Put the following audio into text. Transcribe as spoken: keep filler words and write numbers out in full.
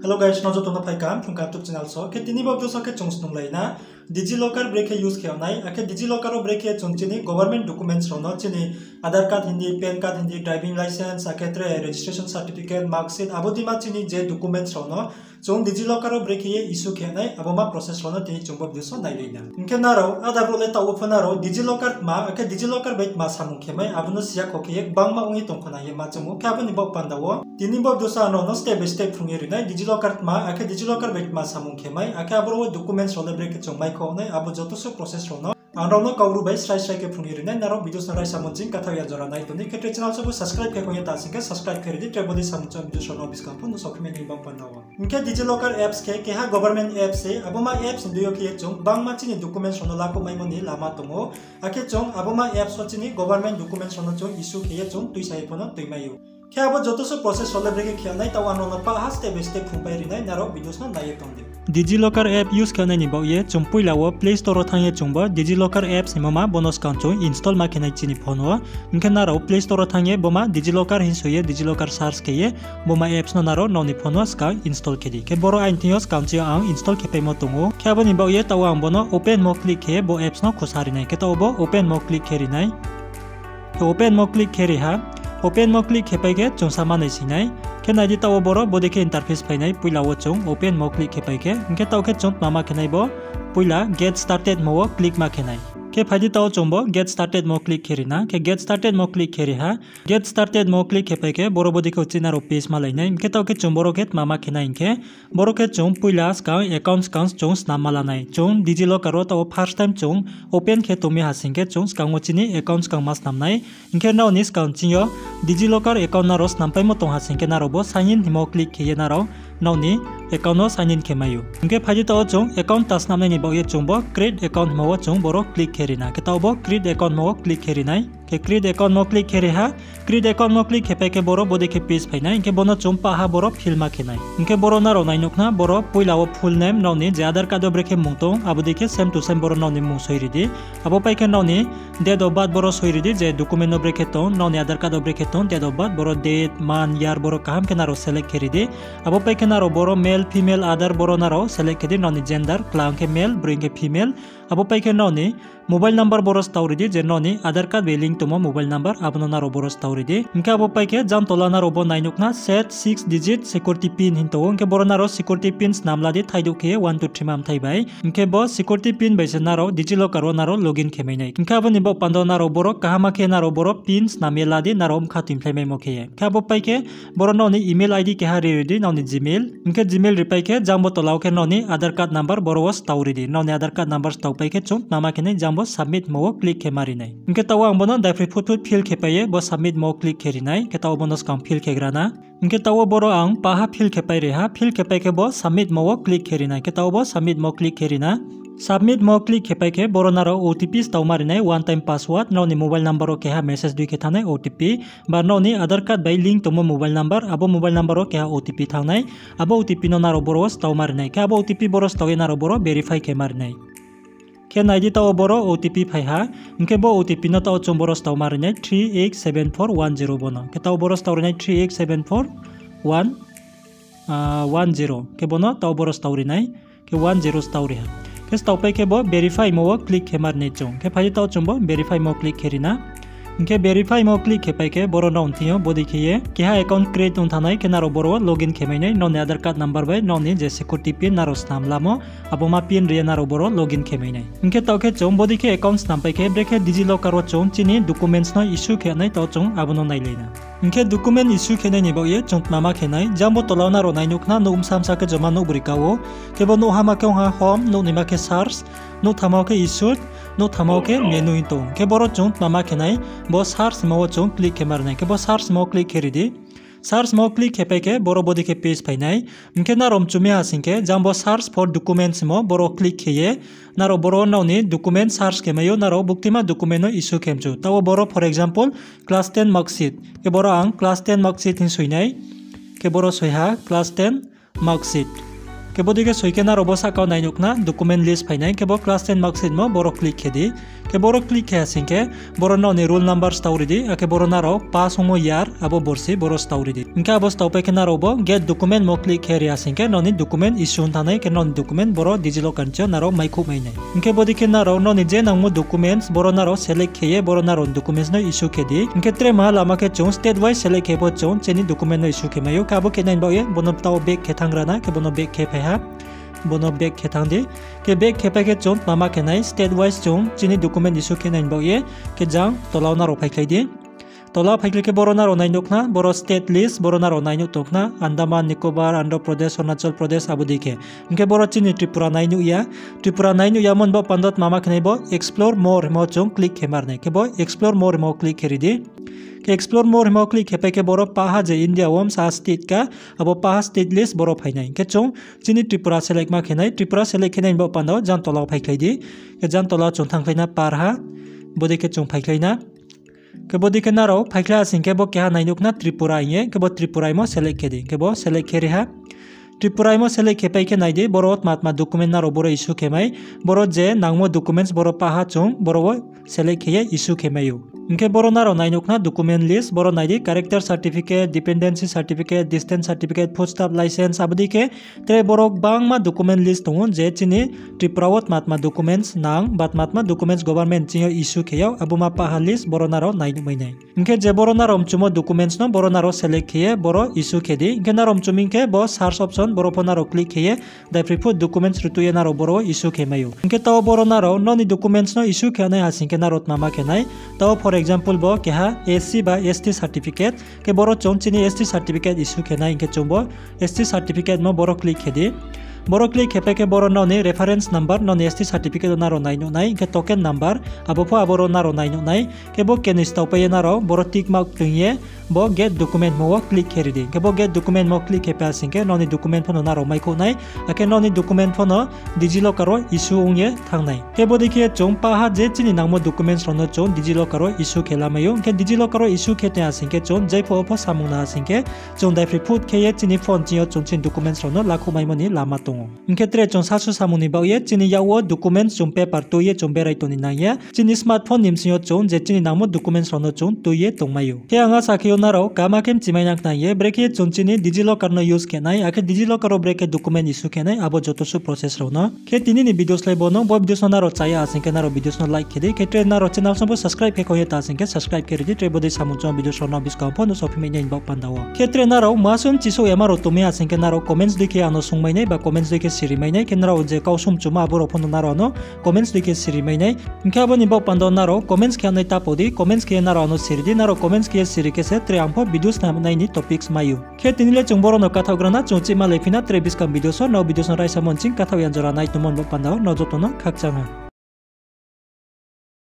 Hello guys, no joto no phai kaham, phung kaham YouTube channel so. Khe tini bo video so khe chung snunglai na DigiLocker brekhe use khe nai, akhe DigiLocker wo brekhe chung chini government documents rao no, chini Aadhaar card hing di, PAN card hing di, driving licence, akhe tre registration certificate, marksheet, abo dima chini je documents rao no chung DigiLocker wo brekhe ye issue khe nai, abo ma process rao no tini chung bo video so nailai na. Hing khe nrao ada brouh le taoh wo pho nrao DigiLocker tma, akhe DigiLocker bai tma samung khe mai, abo no siya kho khe ye gbangma ong ye tong kho na hing ye ma choung ou. Khe abo ni baoh panda wo tini bo video so ang nrao no step by step phrung ye ri nai, DigiLocker tma, akhe DigiLocker bai tma samung khe mai, akhe aboro wo documents rao le brekhe chung mai kho nai, abo joto se process rao no ang nrao no Kaubru bai srai srai khe phrung ye ri nai. Nrao video no raisa mo ching kathaoh ya jora nai tong di, khe tre channel so bo subscribe khe khong ye ta sing khe subscribe khe ri di, tre bodei samung chung video rao no buskang pho no sokhe mai ni baoh panda wo. Hing khe DigiLocker apps khe keha government apps se, abo ma apps ni deing yo khe ye chung gbangma chini documents rao no lakhouh maimo ni lama tong ou. Akhe chung abo ma apps wo chini government documents rao no chung issue khe ye chung tuisa ye pho no tuimai ou. Khe abo joto se process rao le brekhe khe nai, taoh ang nrao no pah ha step by step phrung pai ri nai, nrao video no nai ye tong di. DigiLocker app use khe nai ni baoh ye chung poila wo Play Store wo thanng ye chung bo DigiLocker apps hingmo ma bo no skang chung install ma khe nai chini phone wo. Hing khe nrao Play Store wo thanng ye bo ma DigiLocker hing soi ye DigiLocker search khe ye bo ma apps no nrao nrao ni phone wo skang install khe di. Khe boro aini thing yo skang chini yo ang install khe paimo tong ou. Khe abo ni baoh ye taoh ang bo no open mo click khe bo apps no khusa ri nai. Khe taoh bo open mo click khe ri nai. Khe open mo click khe ri ha. Open mo click khe pai khe chung sa ma nai sing nai. Khe nai di taoh wo boro bodei khe interface phai nai, poila wo chung open mo click khe pai khe. Hing khe taoh khe chung tma ma khe nai bo, poila get started mo wo click ma khe nai. Khe phai di taoh wo chung bo get started mo click khe ri na. Khe get started mo click khe ri ha. Get started mo click khe pai khe boro bodei khe uchih nrao page malai nai. Hing khe taoh khe chung boro khe tma ma khe nai hing khe, boro khe chung poila skang account skang chung snam ma la nai. Chung DigiLocker wo taoh wo first time chung open khe tong mi ha sing khe chung skang wo chini account skang ma snam nai. Hing khe nrao ni skang chini yo DigiLocker account nrao snam paimo tong ha sing khe nrao bo sign in hingmo click khe ye nrao nrao ni account no sign in khe mai ou. Hing khe phai di taoh wo chung account ta snam nai ni baoh ye chung bo create account hingmo wo chung boro click khe ri na. Khe taoh bo create account hingmo wo click khe ri nai. Khe create account mo click khe ri ha. Create account mo click khe pai khe boro bodei khe page phai nai. Hing khe bo no chung pah ha boro fill ma khe nai. Hing khe boro nrao nai nuh khna, boro poila wo full name, nrao ni je Aadhaar card wo brekhe mung tong, abo dei khe same to same boro nrao ni mung soi ri di. Abo pai khe nrao ni date of birth boro soi ri di, je document no brekhe tong, nrao ni Aadhaar card wo brekhe tong, date of birth, boro date, month, year boro kaham khe nrao select khe ri di. Abo pai khe nrao boro male, female, other boro nrao select khe di, nrao ni gender, kla ong khe male, broi ong khe female. Abo pai khe nrao ni mobile number boro stao ri di, je nrao ni Aadhaar card bai link tongmo mobile number, abo no nrao boro stao ri di. Hing khe abo pai khe jang tola nrao bo nai nuh khna set six digit security pin hing tong ou. Hing khe boro nrao security pin snam la di, thaidouh khe one two three ma mthai bai. Hing khe bo security pin bai se nrao DigiLocker wo nrao login khe mai nai. Hing khe abo ni baoh panda wo nrao boro kaham khe nrao boro pin snam ye la di, nrao bkha tuiphlai maimo khe ye. Hing khe abo pai khe boro nrao ni email ID keha ri ri di, nrao ni Gmail. Hing khe Gmail ri pai khe jang bo tola wo khe nrao ni Aadhaar card number boro wo stao ri di. Nrao ni Aadhaar card number stao pai khe chung tma ma khe nai, jang bo submit mo wo click khe ma ri nai. Hing khe taoh wo ang bo no daiphroi phut phut fill khe pai ye bo submit mo wo click khe ri nai. Khe taoh wo bo no skang fill khe gra na. Hing khe taoh wo boro ang pah ha fill khe pai ri ha. Fill khe pai khe bo submit mo wo click khe ri nai. Khe taoh wo bo submit mo click khe ri na. Submit mo click khe pai khe boro nrao OTP stao ma ri nai, one time password, nrao ni mobile number wo keha message dui khe thanng nai OTP. Ba nrao ni Aadhaar card bai link tongmo mobile number, abo mobile number wo keha OTP thanng nai. Abo OTP no nrao boro wo stao ma ri nai. Khe abo OTP boro stao ye nrao boro verify khe ma ri nai. Khe nai di taoh wo boro OTP phai ha. Hing khe bo OTP no taoh wo chung boro stao ma ri nai three eight seven four one zero bo no. Khe taoh wo boro stao ri nai three eight seven four one, ah, one zero. Khe bo no taoh wo boro stao ri nai. Khe one zero stao ri ha. Khe stao pai khe bo verify mo wo click khe ma ri nai chung. Khe phai di taoh wo chung bo verify mo click khe ri na. Hing khe verify mo click khe pai khe boro nrao ni thing yo bodei khe ye keha account create ong thanng nai, khe nrao boro wo login khe mai nai, nrao ni Aadhaar card number bai nrao ni je security pin nrao snam lamo, abo ma pin ri ye nrao boro login khe mai nai. Hing khe taoh khe chung bodei khe account snam pai khe brekhe DigiLocker wo chung chini documents no issue khe nai, taoh chung abo no nailai na. Hing khe document issue khe nai ni baoh ye chung tma ma khe nai, jang bo tola wo nrao nai nuh khna, nouh bsa bsa khe joma nouh broi ka ou, khe bo nouh ha ma khe ong ha home, nouh nai ma khe search, nouh tham wo khe issue, nouh tham wo khe menu hing tong. Khe boro chung tma ma khe nai, bo search hingmo wo chung click khe ma ri nai. Khe bo search hingmo wo click khe ri di. Search hingmo wo click khe pai khe boro bodei khe page phai nai. Hing khe nrao mchu mi ha sing khe jang bo search for documents hingmo boro click khe ye nrao boro nrao ni document search khe mai ou, nrao buktima document no issue khe mchu. Taoh wo boro for example class ten marksheet. Khe boro ang class ten marksheet hing soi nai. Khe boro soi ha class ten marksheet. Khe bodei khe soi khe nrao bo sahka wo nai nuh khna document list phai nai, khe bo class ten marksheet mo boro click khe di. Khe boro click khe ha sing khe boro nrao ni roll number stao ri di, akhe boro nrao pass ongmo year abo borsi boro stao ri di. Hing khe abo staopai khe nrao bo get document mo click khe ri ha sing khe nrao ni document issue ong thanng nai, khe nrao ni document boro DigiLocker ni sing yo nrao maikhouh mai nai. Hing khe bodei khe nrao nrao ni je nangmo documents boro nrao select khe ye boro nrao ni documents no issue khe di. Hing khe tre maha lama khe chung state wise select khe pho chung chini document no issue khe mai ou. Khe abo khe nai ni baoh ye bo no taoh back khe thanng gra na, khe bo no back khe phai ha. Bo no back khe thanng di. Khe back khe pai khe chung tma ma khe nai, state wise chung chini document issue khe nai ni baoh ye, khe jang tola wo nrao phaikhlai di. Tola phaikhlai khe boro nrao nai nuh khna, boro state list boro nrao nai nuh tong khna, Andaman, Nicobar, Andhra Pradesh, Arunachal Pradesh abo dei khe. Hing khe boro chini Tripura nai nuh ya. Tripura nai nuh yamo ni baoh panda tma ma khe nai bo explore more himo chung click khe mar nai. Khe bo explore more himo click khe ri di. Khe explore more himo click khe pai khe boro paha je India wo bsa state ka, abo paha state list boro phai nai. Hing khe chung chini Tripura select ma khe nai, Tripura select khe nai ni baoh panda jang tola wo phaikhlai di. Khe jang tola wo chung thanngkhlai na par ha. Bodei khe chung phaikhlai na. Khe bodei khe nrao phaikhlai ha sing khe bo keha nai nuh khna Tripura hing ye, khe bo Tripura himo select khe di, khe bo select khe ri ha. Tripura himo select khe pai khe nai di, boro tma tma document nrao boro issue khe mai, boro je nangmo documents boro paha chung boro wo select khe ye issue khe mai ou. Hing khe boro nrao nai nuh khna document list, boro nai di character certificate, dependency certificate, distance certificate, food staff license abo dei khe tre boro gbangma document list tong ou je chini Tripura wo tma tma documents nang ba tma tma documents government ching yo issue khe yag, abo ma paha list boro nrao nai nuh mai nai. Hing khe je boro nrao mchumo documents no boro nrao select khe ye boro issue khe di. Hing khe nrao mchumi khe bo search option boro pho nrao click khe ye daiphroi phuh documents rtuh ye nrao boro wo issue khe mai ou. Hing khe taoh boro nrao nrao ni documents no issue khe nai ha sing khe nrao tma ma khe nai. Taoh for example bo keha SC ba ST certificate, khe boro chung chini ST certificate issue khe nai, hing khe chung bo ST certificate no boro click khe di. Boro click khe pai khe boro nrao ni reference number, nrao ni ST certificate wo nrao nai nuh nai, hing khe token number, abo pho aboro nrao nai nuh nai. Khe bo kenoi staopai ye nrao boro tick mark toing ye bo get document mo wo click khe ri di. Khe bo get document mo click khe pai ha sing khe nrao ni document pho no nrao maikhouh nai, akhe nrao ni document pho no DigiLocker wo issue ong ye thanng nai. Khe bodei khe chung paha je chini nangmo documents rao no chung DigiLocker wo issue khe lamai ou. Hing khe DigiLocker wo issue khe tong ha sing khe chung jepho wo pho samung na ha sing khe chung daiphroi phuh khe ye chini phone ching yo chung chini documents rao no lakhouh maimo ni lama tong ou. Hing khe tre chung sasu samung ni baoh ye chini yak wo documents chung paper tui ye chung berai tong ni nang ya. Chini smartphone ni bsing yo chung je chini nangmo documents rao no chung tui ye tongmai ou. Khe ang asa khe ou nrao kaham khe mchimai nang khna ye, brekhe chung chini DigiLocker no use khe nai, akhe DigiLocker wo brekhe document issue khe nai, abo joto suh process rao no. Khe tini ni videos le bo no, bo videos no nrao chaya ha sing khe nrao videos no like khe di, khe tre nrao channel song pho subscribe khe kho ye ta sing khe subscribe khe ri di, tre bodei samung chung videos rao no buskang pho no sophi mai nai ni baoh panda wo. Khe tre nrao masun chisouh yama rao tongmai ha sing khe nrao comments dei khe ang no sungmai nai ba comments dei khe siri mai nai, khe nrao je kau sum chuma abo rao pho no nrao ano comments dei khe siri mai nai. Hing khe abo ni baoh panda wo nrao comments khe nai ta pho di, comments khe nrao ano siri di, nrao comments khe siri khe se tre ang pho videos nai ni topics mai ou. Khe tini le chung boro no kathaoh gra na, chung chihma le phi na tre buskang videos wo, nrao videos no raisa mo nching kathaoh ya jora nai tongmo ni baoh panda wo nrao joto no khakchang ha.